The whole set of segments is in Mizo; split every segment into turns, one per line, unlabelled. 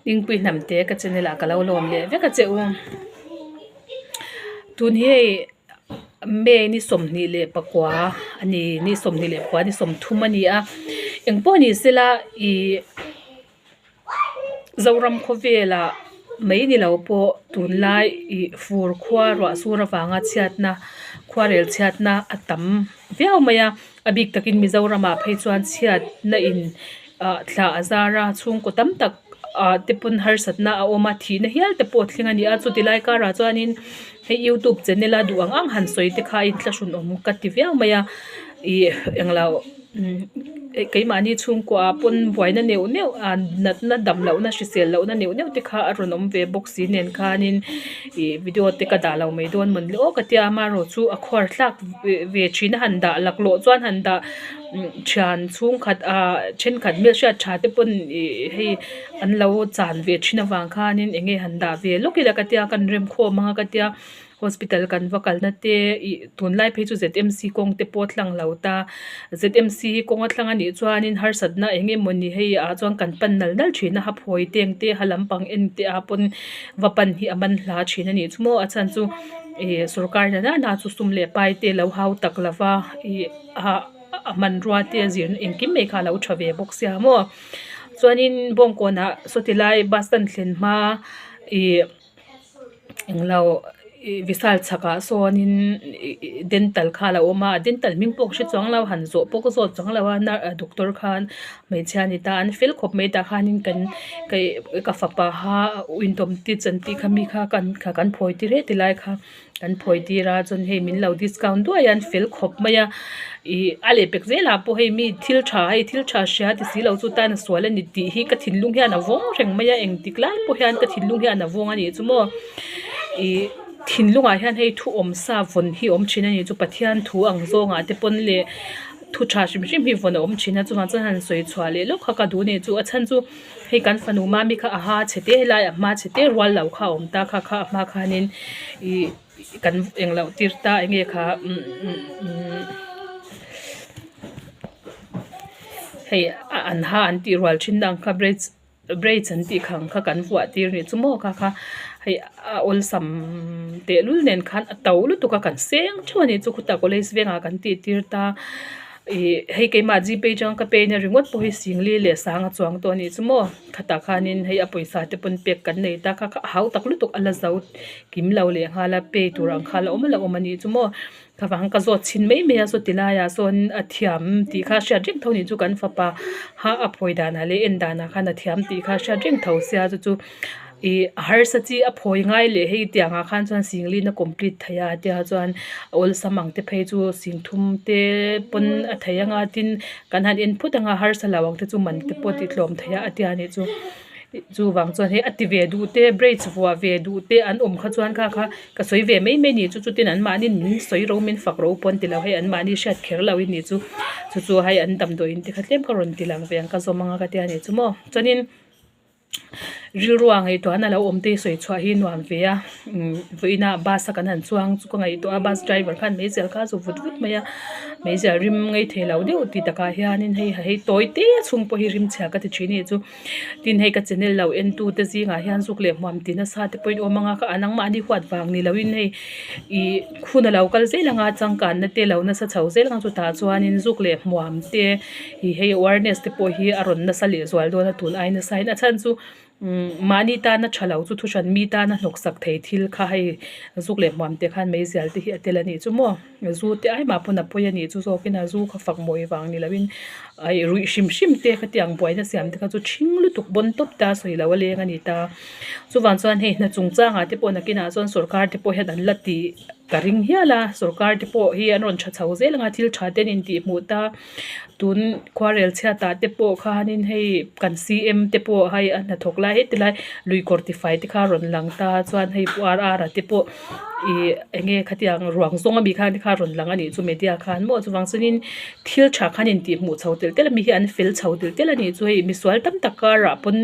Dingpui hnamte ka channel ah ka lo lawm leh vek a che u. Tun hi hei May ni 24 a ni ni 24 ni 30 a ni a engpawh ni sela ih Zoram khawvelah mai ni lo pawh tunlai ih fur khua ruah sur avanga chhiatna khuarel chhiatna a tam viau mai a a bik takin Mizoramah phei chuan chhiatna in ah thla a zar a chhungkaw tam tak ah te pawn harsatna a awm a thihna hial te pawh a thleng a ni a chuti lai karah chuanin hei youtube channel a duh ang ang han sawi te kha a inthlahrunawm ka ti viau mai a ih englo keimahni chhungkua ah pawn buaina neuh neuh ah natna dam lohna hrisel lohna neuh neuh te kha a rawn awm ve bawk si nen khanin ih video te ka dah lo mai dawn mawn le aw ka tia amaherawh chu a khuar thlak ve thin a han dah laklawh chuan han dah thian chhungkhat ah thenkhat hmelhriat tha te pawn ih hei an lo chan ve thin avang khanin eng nge han dah ve lawk ila ka tia kan remkhawm ang a ka tia. Hospital kan va kalna te ih tunlai phei chu ZMC kawng te pawh a tlang lo ta ZMC hi kawng a tlang a nih chuanin harsatna eng emawni hei ah chuan kan pan nal nal thin a haphawi te ang te ha lampang en te ah pawn va pan hi a man hla thin a nih chu maw a chhan chu ih sorkar na nana chu sum leh pai te lo hau tak lova ih ah a hmanrua te a zirna engkim mai kha a lo tha ve bawk sia maw chuanin bawngkawnah sawti lai bus stand thlen hma ih. Englo ih vishal chhakah sawnin ih dental kha a lo awm a dental hming pawh ka hre chuang lo han zawh pawh ka zawt chuang lo a nar doctor khan hmeichhia a ni ta an fel khawp mai tah khanin kan ka fapa kha windom tits an tih kha mi kha kan kan phawi tir he ti lai kha. Kan phawi tir a chuan hei min lo discount duai a an fel khawp mai a ih a leh pek zelah pawh hei mi thil tha hei thil tha hria ti si lo chu tan a sual a ni tih hi ka thinlung hian a vawng reng mai a engtik lai pawh hian ka thinlung hian a vawng a nih chu maw ih thinlungah hian hei thu awm sa vawn hi a awm thin a ni chu Pathian thu ang zawngah te pawn leh thu tha hrim hrim hi vawn a awm thin a chuvang chuan han sawi chhuah leh lawk kha ka duh a ni chu a chhan chu hei kan fanu mami kha a ha chhe te helai a hma chhe te rual lo kha a awm ta kha kha a hma khanin ih kan engloh tir ta enge kha hei an ha an tih rual thin na ang kha braids braids an tih kha ang kha kan vuah tir anih chu maw kha kha hei a awlsam tehlul nen khan a to lutuk a kan seng theuh anih chu khutah college vengah kan tih tir ta. Ih hei keimah g pay atanga ka pay na ringawt pawh hi singli leh sang a chuang tawh a nih chu maw khatah khanin hei a pawisa te pawn pek kan nei ta kha kha a hau tak lutuk a la zo kim lo leh nghal a pay tur ang kha a la awm a la awm a nih chu maw ka vang ka zawt chhin mai mai a saw ti laiah sawn a thiam tih kha a hriat reng tho a nih chu kan fapa ha a phawi danah leh en danah khan a thiam tih kha a hriat reng tho sia chu chu. Ih a harsa chi a phawi ngai leh hei tiang ah khan chuan singlin a complete thei a tia chuan a awlsam ang te phei chu singthum te pawn a thei anga tin kan han en phut anga harsa lo ang te chu man te pawh tih tlawm thei a a tia nih chu chuvang chuan hei a ti ve duh te braids vuah ve duh te an awm kha chuan kha kha ka sawi ve mai mai a ni chu chutin an mahni min sawi ro min fak ro pawn ti lo hei an mahni hriat kher lo in nih chu chu chu hei an damdawiin te kha tlem ka rawn ti lang ve ang ka zawm anga ka tia nih chu maw chuanin. Rilrua ngaihtuahna lo awm te hi sawi chhuah hi nuam ve a umm vawiina bus a kan han chuang chu ka ngaihtuah a bus driver khan meizial kha a zu vut vut mai a meizial rim ngei thei lo deuh tih takah hianin hei hei tawi te chhung pawh hi rim chhia ka ti thin a ni chu tin hei ka channel lo en tu te zingah hian zuk leh hmuam ti nasa te pawhin awm anga ka nangmahni huat vang ni loin hei ih hun a lo kal zel anga changkanna te lo nasa chho zel ang chutah chuanin zuk leh hmuam te. Ih hei awareness te pawh hi a rawn nasa leh zual dawn a tun ai nasa in a chhan chu umm mahni tana tha lo chu thuhran mi tana hnawksak thei thil kha hei zuk leh hmuam te khan meizial te hi a tel a nih chu maw zu te ai mah pawn a pawi a nih chu zawkin a zu kha fak mawi vang ni loin ai ruih hrim hrim te khatiang buaina siam te kha chu ṭhing lutuk bawn tawp ta sawi lo a leng a ni ta chuvang chuan hei hna chungchangah te pawh nakinah chuan sorkar te pawh hian an la tih ka ring hial a sorkar te pawh hi an rawn tha chho zel ang a thil tha te an intihhmuh ta. Tun khuarel chhiatah te pawh khanin hei kan CM te pawh hei a hnathawk lai heti lai lui kawr tifai te kha a rawn lang ta chuan hei pu R R a te pawh Ih eng nge khatiang ruang zawng ami khan te kha a rawn lang a nih chu media khan maw chuvang chuanin thil tha khan intih hmuh chho telh telh a mi hi an fel chho telh telh a nih chu hei misual tam tak karah pawn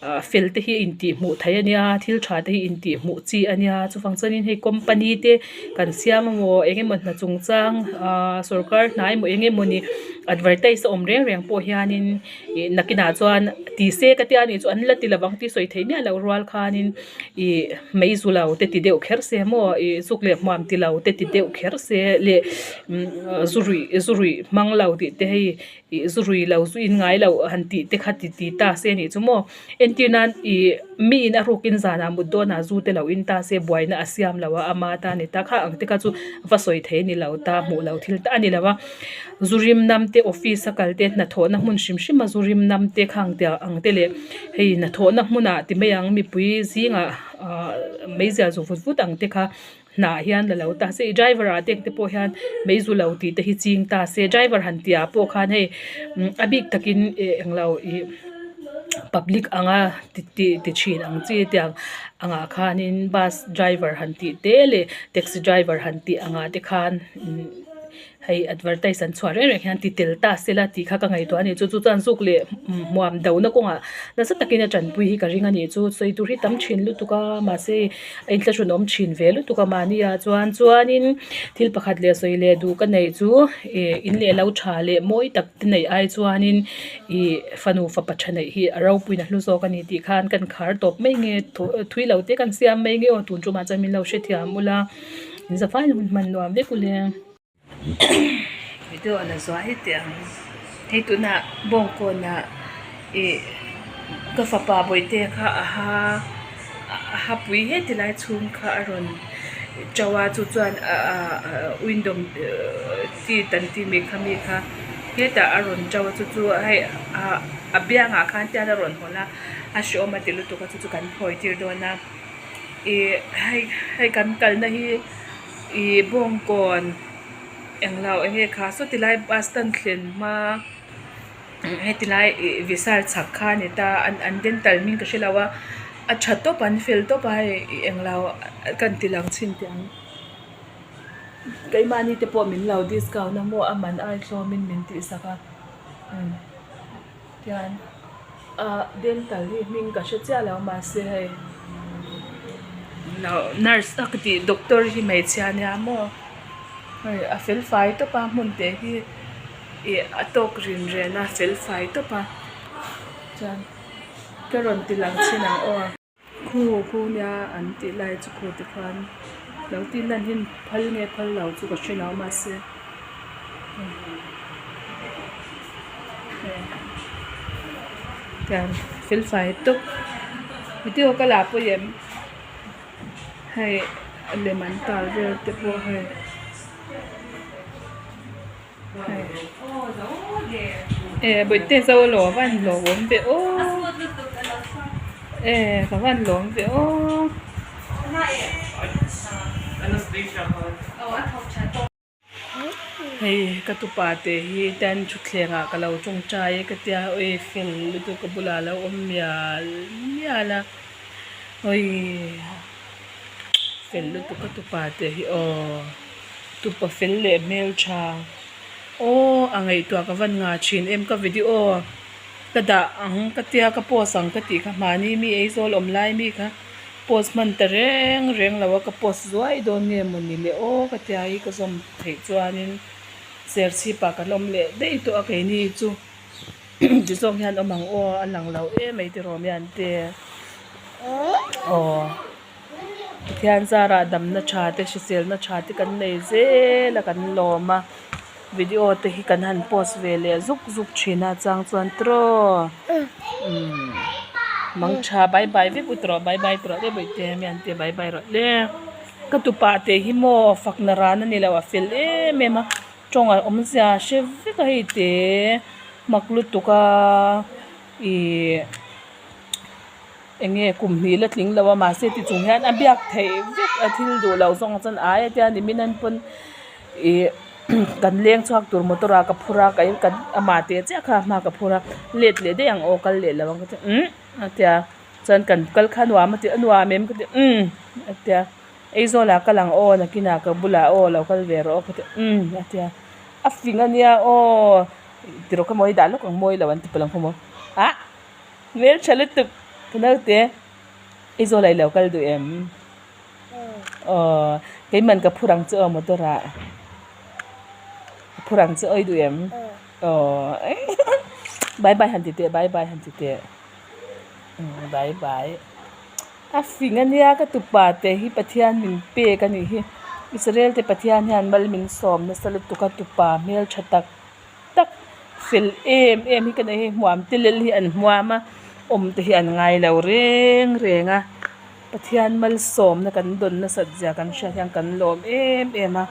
ah fel te hi intih hmuh theih a nia thil tha te hi intih hmuh chi a nia chuvang chuanin hei company te kan siam emaw eng emaw hna chungchang ah sorkar hna emaw eng emaw ni advertise a awm reng reng pawh hianin ih nakinah chuan ti se ka tia nih chu an la ti lovang tih sawi theih miah loh rual khanin ih mei zu lo te ti deuh kher se maw ih zuk leh hmuam ti lo te ti deuh kher se leh umm zu ruih zu ruih hmang lo tih te hei ih zu rui lo zu in ngai lo han tih te kha ti ti ta se nih chu maw entir nan ih mi in a rukin zanah mut dawnah zu te lo in ta se buaina a siam lo a ama ta ni ta kha ang te kha chu va sawi thei a ni lo ta hmuh loh thil ta a ni lo a zu rim nam te office a kal te hnathawhna hmun hrim hrim a zu rim nam te khang te ang te leh hei hnathawhna hmunah ti mai ang mipui zingah ah meizial zu vut vut ang te kha hnah hian la lo ta se ih driver ah te te pawh hian mei zu lo tih te hi ching ta se driver han tih ah pawh khan hei a bik takin eh englo ih public anga ti ti ti thin ang chi tiang angah khanin bus driver han tih te leh taxi driver han tih angah te khan hei advertise an chhuah reng reng hian ti tel ta sela tih kha ka ngaihtuah a ni chu chu chuan zuk leh hmuam do na kawngah nasa takin a tanpui hi ka ring a ni chu sawi tur hi tam thin lutuk a mahse a inthlahrun awm thin ve lutuk a mahni ah chuan chuanin thil pakhat leh sawi leh duh ka neih chu ih in leh lo tha leh mawi tak te neih ai chuanin ih fanu fapa tha neih hi a ropuiin a hlu zawk a ni tih khan kan khar tawp mai nge thui lo te kan siam mai nge aw tun tumah chuan min lo hrethiam ula in zafai hun hman nuam vek ule. Video a la zuah hi teh ang hei tunah bawngkawnah ih ka fapa bawihte kha a ha a ha pui heti lai chhung kha a rawn to a chu chuan ah window tit an tih mai kha mi kha hetah a rawn to a chu chu hei ah a biangah khan tian a rawn hawn a a hreawm a ti lutuk a chu chu kan phawi tir dawn a ih hei hei kan kalna hi. Ih bawngkawn englo enge kha saw tilai bus stand thlen hma heti lai ih vishal chhak kha a ni ta an an dental hming ka hrelo a a tha tawp an fel tawp a hei ih englo kan ti lang chhin teh ang keimahni te pawh min lo discount a maw a man ai hlawmin min tih sak a umm tian ah dental hi hming ka hre chiah lo mahse hei nurse a ka tih doctor hi hmeichhia ania maw hei a fel fai tawp a hmun te hi ih a tawk rin ren a fel fai tawp a chuan ka rawn ti lang chhin ang aw. Khu khu nia an tih lai chu khu te khan lo tih lan hi phal nge phal lo chu ka hre lo mahse tiang fel fai tawp video ka la pawh em hei lem an tar vel te pawh hei. Eh bawihte zo lo a van lawm ve aw eh ka van lawm ve aw. Hei ka tupa te hi tan thutthleng ah ka lo tawngtai e ka tia awi fel lutuk ka bulah a lo awm mial mial a awii fel lutuk ka tupa te hi aw. Tupa fel leh hmeltha aw a ngaihtuah ka van ngah thin em ka video ka dah ang ka tia ka post ang ka tih kha mahni mi eizawl awm lai mi kha post hman ta reng reng lo a ka post zuai dawn nge mawni le aw ka tia hi ka zawm theih chuanin serchhip ah kan awm leh daih tawh a keini chu ti zawng hian awm ang aw a lang lo em mai tiraw mian te aw. Pathian zarah damna tha te hriselna tha te kan nei zel a kan lawm a video te hi kan han post ve leh zuk zuk thin a chang chuan tiraw umm mangtha bye bye vek u tawh bye bye tawh le bawihte mi an tia bye bye rawh le ka tupa te hi maw fakna ran a ni lo a fel em em a tawng a awmzia hre vek a hei te mak lutuk a ihh. Eng nge kum hnih la tling lo a mahse ti chung hian a biak theih vek a thil duh loh zawng chuan ai a tia nimin an pawn ih kan leng chhuak tur motor ah ka phur a ka kan amah teh chiah kha a hma ka phur a let leh daih ang aw kal leh lo ang ka ti umm a tia chuan kan kal kha nuam a ti a nuam em ka ti umm a tia. Aizawl ah kal ang aw nakinah ka bulah aw lo kal ve rawh aw ka ti a umm a tia a fing ania aw tiraw ka mawi dah lawk ang mawi lo an ti palh ang khaw maw ah hmeltha lutuk ka naute Aizawl ah i lo kal duh em aw keiman ka phur ang che aw motor ah ka phur ang che aw i duh em aw bye bye han ti teh bye bye han ti teh bye bye. A fing ania ka tupa te hi Pathian min pek a nih hi Israel te Pathian hian mal min sawm nasa lutuk a tupa hmeltha tak tak fel em em hi ka nei hei hmuam te lel hi an hmuam a awm te hi an ngai lo reng reng a Pathian malsawmna kan dawn nasat zia kan hriat hian kan lawm em em a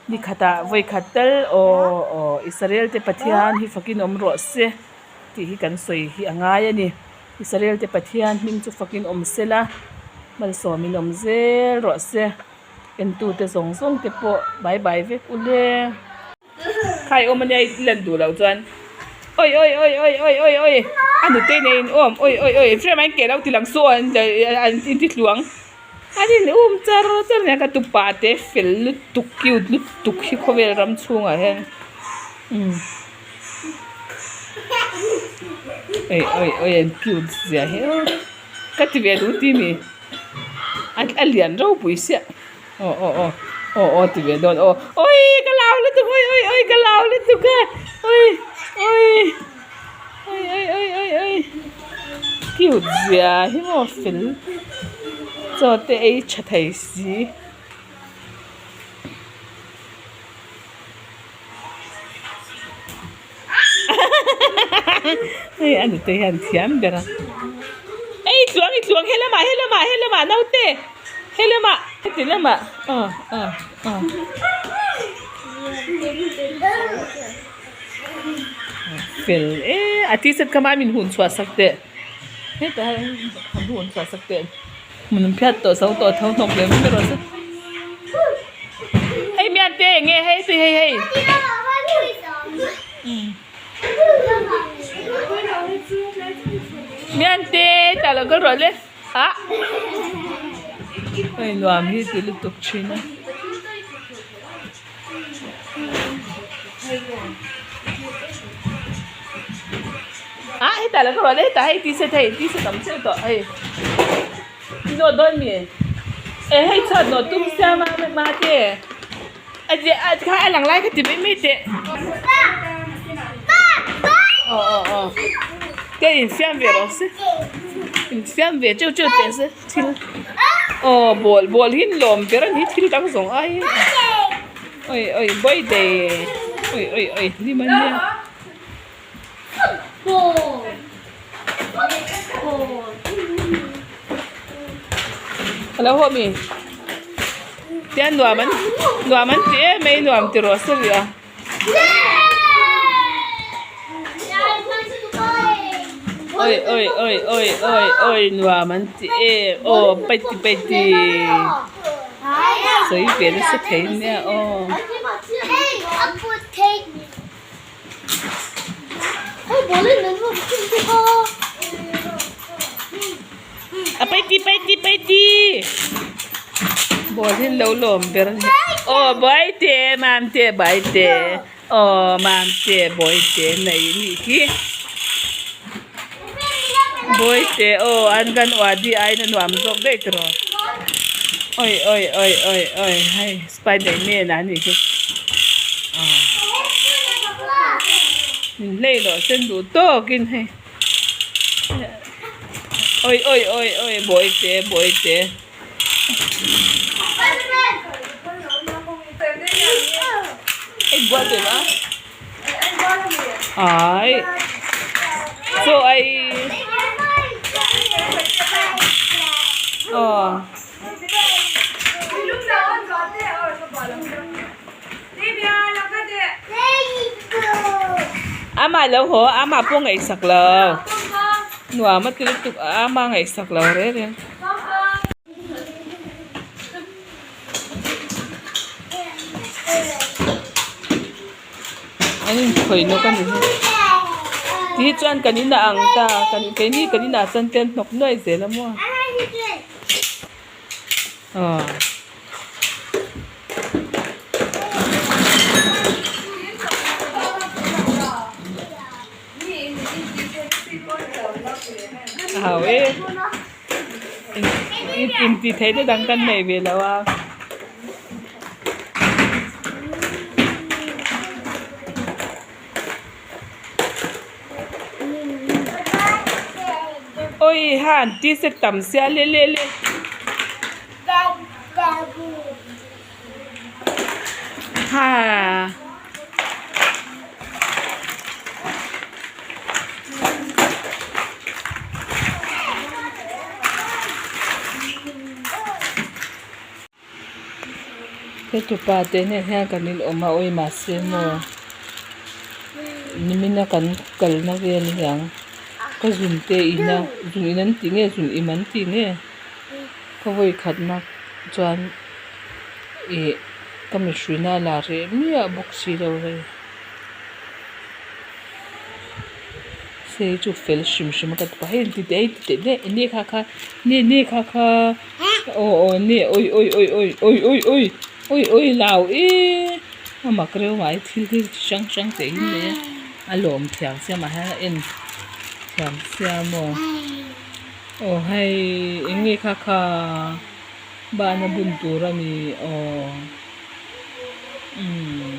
ni khatah vawi khat tal aw aw Israel te Pathian hi fakin awm rawh se tih hi kan sawi hi a ngai a ni. Israel te Pathian hming chu fakin awm se la, malsawmin awm zel rawh se, entute zawng zawng te pawh bai bai vek u le. Khai awm ania i lan duh loh chuan oi oi oi oi oi oi oi a nute nei in awm oi oi oi frame a in ke lo ti lang su aw an in ti tluang an in um char char ania ka tupa te fel lutuk cute lutuk hi khawvel ram chhungah hian umm. Oi oi oi an cute zia hi aw ka ti ve duh ti mi a lian ropui siah aw aw aw aw aw ti ve dawn aw oi ka lau lutuk oi oi oi ka lau lutuk e oi oi oi oi oi oi oi cute zia hi maw fel chaw te ei tha thei si. Hei a nute hian thiam ber a ei tluang i tluang helamah helamah helamah naute helamah heti lamah aw aw aw fel e a t-shirt kha mah min hun chhuah sak teh hetah hian hun chhuah sak teh. Hmun phiat tawh zo tawh tho hnawk leh mai rawh se. Hei mian te eng nge hei tui hei hei. Mian te tah lo kal rawh le ah hei nuam hi ti lutuk thin a. Ah hetah lo ka ruah le hetah hei ti set hei ti set awm chiah tawh hei nawt dawn mi eh hei chhuat nawt tum sia ma ma te a je a kha a lang lai kha ti mai mai teh aw aw aw te infiam ve rawh se infiam ve teuh teuh teh se thil aw ball ball hi an lawm ber a ni thil dang zawng ai oi oi birthday oi oi oi hlim a nia. Alo haw mi tian nuam an nuam an ti em mai nuam ti rawh se rih a. Oi oi oi oi oi oi nuam an ti em aw paiti paiti sawi ve nasa thei nia aw. A paiti paiti paiti ball hi an lo lawm ber a ni aw bawihte mamte bawihte aw mamte bawihte nei a nih hi bawihte aw an kan uadi aiin a nuam zawk daih tiraw awi awi awi awi awi hei spiderman a nih hi aw min hlei loh sen duh tawkin hei awi awi awi awi bawihte bawihte. Ai chaw ei aw ama lo haw ama pawh ngaihsak lo nuam a ti lutuk a ama ngaihsak lo reng reng. An inkhawih nawk a ni hi ti hi chuan kan in a ang ta kan keini kan inah chuan te an hnawk nuai zel a maw aw. Hlau e. Intih theihna dang kan nei ve lo a. Oi han ti se tam sia le le le. Ha. Hetupa te nen hian kan in awm a awi mahse maw nimina kan kalna vel aniang ka zun te in a zun in an tih nge zun im an tih nge ka vawi khatna chuan ih ka mihruina a la reh miah bawk si lo hei. Sei chu fel hrim hrim a ka ti pah hei ti teh ti teh nge nge kha kha nge nge kha kha aw aw nge awi awi awi awi awi awi awi awi awi lau eee a mak reuh mai thil hi chi hrang hrang te hi nei a a lawm thiam sia mah hian a en thiam sia maw aw hei eng nge kha kha bana bun tur a ni aw umm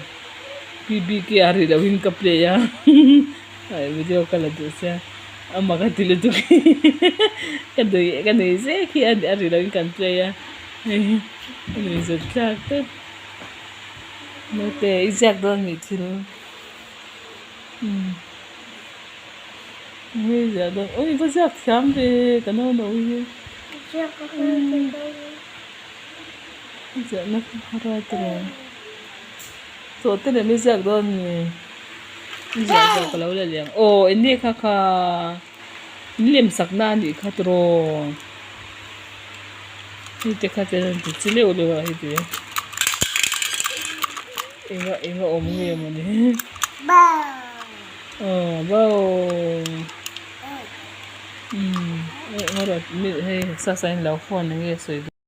P_B_K a ri loh in ka play a. Video ka la duh sia a mak a ti lutuk ka nui ka nui zek hi a ri loin kan play a hei a nui zet thlak tlat naute i ziak dawn mi thil umm enge i ziah dawn awi va ziak thiam ve ka no no hi i ziahna kha har a tiraw. Chaw te lem i ziak dawn ni i ziah zawh ka lo la leh ang aw eng nge kha kha in lem sak na anih kha tiraw hei te kha chuan an ti chi leuh leuh a hei te eng a eng a awm nge mawni aw bo umm hei sa sa in lo phone eng nge sawi.